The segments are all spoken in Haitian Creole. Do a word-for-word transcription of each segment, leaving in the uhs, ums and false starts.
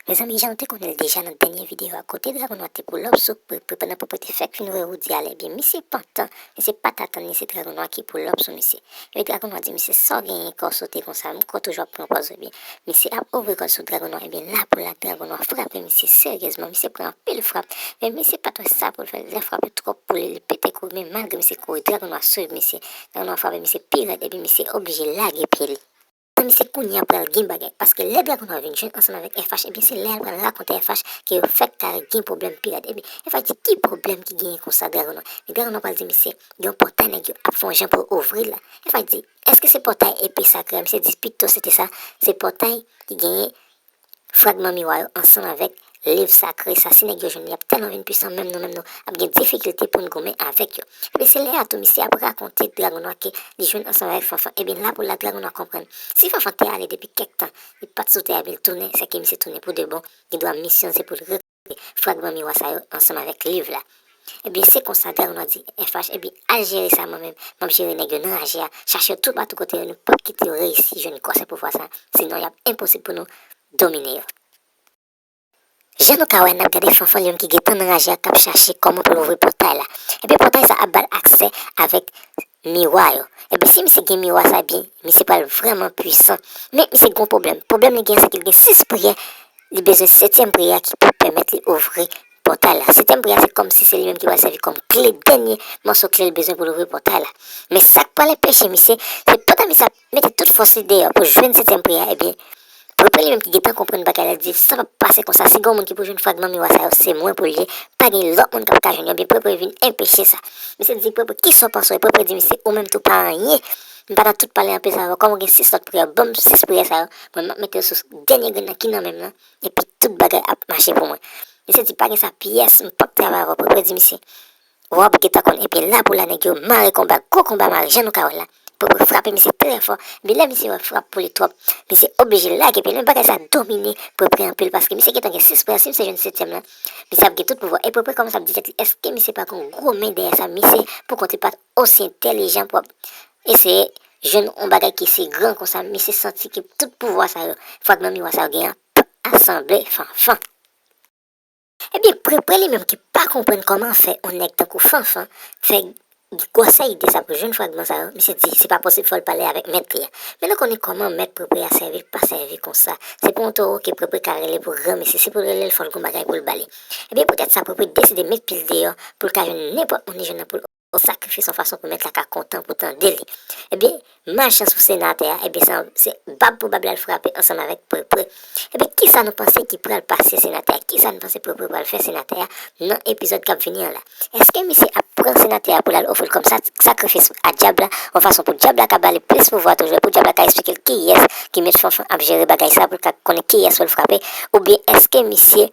Mezanmi, jan nou te konnen l deja nan dènye videyo a, kote Dragon Nwa te pull up sou Prepre pandan Prepre te fèk fin voye Roody ale, ebyen, misye pantan, misye pa t atann li se Dragon Nwa ki pull up sou misye. Ebyen, Dragon Nwa di misye, "Sa w genyen kò w sote konsa, m kwè w toujou ap pran pòz ou, ebyen." Misye ap ouvri kò l sou Dragon Nwa, ebyen, la pou la, Dragon Nwa frape misye seryezman, misye pran anpil frap, men misye pa t wè sa pou l fè, lè frap yo twòp pou li, li pete kouri, men malgre misye kouri, Dragon Nwa swiv misye, Dragon Nwa frape misye pi rèd, epi misye oblije lage pye li. Nan misye kounye a pral gen bagay, paske lè Dragon Nwa vin jwenn ansanm avèk F H, ebyen, se lè a l pral rakonte F H ke yo fèk kare gen pwoblèm pi rèd. Ebyen, F H di, "Ki pwoblèm ki genyen konsa, Dragon Nwa?" Men Dragon Nwa pral di misye, "Gen yon pòtay nèg yo ap fè yon jan pou yo ouvri l la." F H di, "Èske se pòtay epe sakre a?" Misye di, "Pito se te sa, se pòtay ki genyen fragman miwa yo ansanm avèk liv sakre sa. Si nèg yo jwenn li, y ap tèlman vin pwisan, menm nou, menm nou ap gen difikilte pou n goumen avèk yo." Ebyen, se lè a tou, misye ap rakonte Dragon Nwa ke li jwenn ansanm avèk Fanfan. Ebyen, la pou la, Dragon Nwa konprann. Si Fanfan te ale depi kèk tan, li pa t sou tè a, ebyen, li tounen, sèke misye tounen pou de bon. Gendwa misyon se pou l rekipere fragman miwa sa yo ansanm avèk liv la. Ebyen, se konsa Dragon Nwa di F H, ebyen, al jere sa mwen menm, m ap jere nèg yo nan raje a, chache yo toupatou kote yo, nou p ap kite yo reyisi jwenn gwosè pouvwa sa, sinon y ap enposib pou nou domine yo. Jan nou ka wè, n ap gade Fanfan li menm ki gentan nan raje a, k ap chache kòman pou l ouvri pòtay la. Ebyen, pòtay sa ap ba l aksè avèk miwa yo. Ebyen, si misye gen miwa sa, ebyen, misye pral vrèman pwisan. Men misye gen yon pwoblèm. Pwoblèm li gen, se ke li gen sis priyè li bezwen, setyèm priyè a ki pou pèmèt li ouvri pòtay la. Setyèm priyè a, se kòmsi se li menm ki pral sèvi kòm kle, dènye mòso kle li bezwen pou l ouvri pòtay la. Men sa k pral enpeche misye, se pandan misye ap mete tout fòs li deyò pou jwenn setyèm priyè a, ebyen, Prepre li menm ki gentan konprann bagay la, di, "Sa p ap pase konsa, si gen yon moun ki pou jwenn fragman miwa sa yo, se mwen pou l ye, pa gen lòt moun k ap ka jwenn yo." Ebyen, Prepre vin enpeche sa. Misye di Prepre, "Kisa w panse w ye?" Prepre di misye, "Ou menm tou pa anyen. M pa nan tout pale anpil sa avè w. Kòm ou gen sis lòt priyè, ban m sis priyè sa yo. Mwen, m ap mete yo sou dènye grenn nan ki nan men m nan. Epi tout bagay ap mache pou mwen." Misye di, "Pa gen sa pyès, m p ap travay avè w." Prepre di misye, "W ap gentan konn." Epi la pou la, nèg yo mare konba, gwo konba mare, jan nou ka wè la. Prepre frape misye trè fò. Epi lè misye wè frap pou li twòp, misye oblije lage pye l. Men bagay sa domine Prepre anpil, paske misye gentan gen sis priyè, si misye jwenn setyèm lan, misye ap gen tout pouvwa. E Prepre kòmanse ap di tèt li, èske misye pa gen yon gwo men dèyè sa? Misye, pou kont li, pa t osi entèlijan pou ap eseye jwenn yon bagay ki si gran konsa. Misye santi ke tout pouvwa sa yo, fragman miwa sa yo genyen an, p ap sanble Fanfan. Ebyen, Prepre li menm ki pa konprann kòman fè yon nèg tankou Fanfan fè gwosè ide sa pou jwenn fragman sa yo, misye di se pa posib, fò l pale avèk mèt li a. Men nou konnen kòman mèt Prepre a sèvi, li pa sèvi konsa. Se pa yon towo ke Prepre ka rele pou granmesi, si pou l rele l, fò l gen yon bagay pou l ba li. Ebyen, poutèt sa, Prepre deside met pye l deyò pou l ka jwenn nenpòt moun li jwenn nan pou l ofri sakrifis yon fason pou mèt la ka kontan pou tande li. Ebyen, malchans pou senatè a, ebyen, se, se bab pou bab la l frape ansanm avèk Prepre. Ebyen, kisa nou panse ki pral pase senatè a? Kisa nou panse Prepre pral fè senatè a nan epizòd k ap vini an la? Èske misye ap pran senatè a pou l al ofri l kòm sa, sakrifis a dyab la, yon fason pou dyab la ka ba li plis pouvwa toujou, e pou dyab la ka eksplike l kiyès ki met Fanfan ap jere bagay sa, pou l ka konnen kiyès pou l frape, oubyen èske misye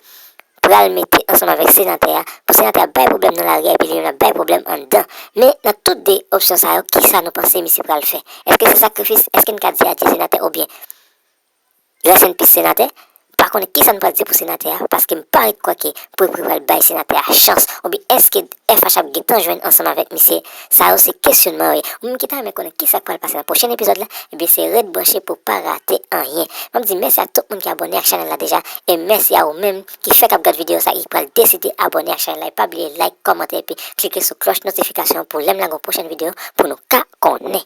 pral mete ansanm avèk senatè a, pou senatè a bay pwoblèm nan lari a, epi li menm l ap bay pwoblèm anndan. Men nan tout de opsyon sa yo, kisa nou panse misye pral fè? Èske se sakrifis? Èske n ka di adye senatè oubyen rest in peace senatè? Pa konnen kisa n pral di pou senatè a, paske m pa ret kwè ke Prepre pral bay senatè a chans, oubyen èske F H ap gentan jwenn ansanm avèk misye? Sa yo se kesyonman yo ye. Ou menm ki ta renmen konnen kisa k pral pase nan pwochen epizòd la, ebyen se ret branche pou w pa rate anyen. M ap di mèsi ak tout moun ki abòne ak chanèl la deja, e mèsi a ou menm ki fèk ap gad videyo sa, ki pral deside abòne ak chanèl la. E pa bliye like, kòmante, epi klike sou klòch notifikasyon pou lè m lage yon pwochèn videyo pou nou ka konnen.